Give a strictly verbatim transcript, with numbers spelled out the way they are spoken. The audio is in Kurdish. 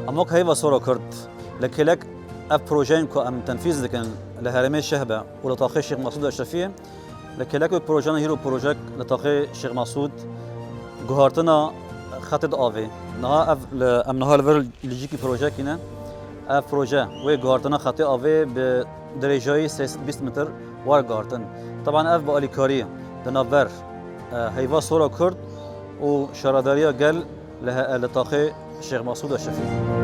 Amok heyva Sora Kurd, li kêlek ev projeyên ku em tenfîz dikin li herêmê Şehbe û li taxê Şêx Mesûd Eşrefiyê, li kêlek wê projeyan hîro projek li taxê Şêx Mesûd guhartina xetê di avê. Niha ev li, em niha li vir lîjikî projekî ne. Ev proje wê guhartina xetê avê bi dirêjayî sê sed bîst metr war guhartin. Teban ev bi alîkarî di navber, e, heyva Sora Kurd û şaredariya gel li he-, li taxê Şêx Mesûd Eşrefî.